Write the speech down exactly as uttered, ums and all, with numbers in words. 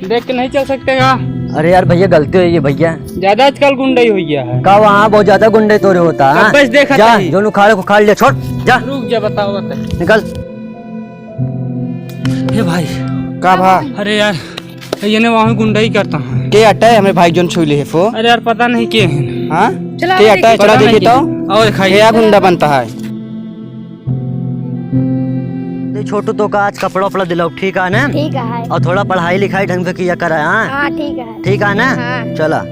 देख के नहीं चल सकते का? अरे यार भैया, गलती हुई है भैया। ज्यादा आजकल गुंडई हो गया है। का वहाँ बहुत ज्यादा गुंडई तोरे होता है, हाँ? बस देखा जा, था ही। जोन उखाड़े को उखाड़ ले, छोड़, जा। रुक जा, बताओ, बता। निकल। ए भाई। का भा? अरे यार, ये ने वहाँ गुंडई करता है। के अटै हमरे भाई जोन छुई ले है फो? अरे यार, पता नहीं के है। हाँ? चला, के अटै, पता चला नहीं देखी के तो। है। और खाई। के गुंडा बनता है? नहीं छोटू, तो का आज कपड़ा उपड़ा दिलाओ, ठीक है ना? ठीक है। और थोड़ा पढ़ाई लिखाई ढंग से किया करा, हाँ? हाँ, ठीक है। ठीक है ना? हाँ। चला।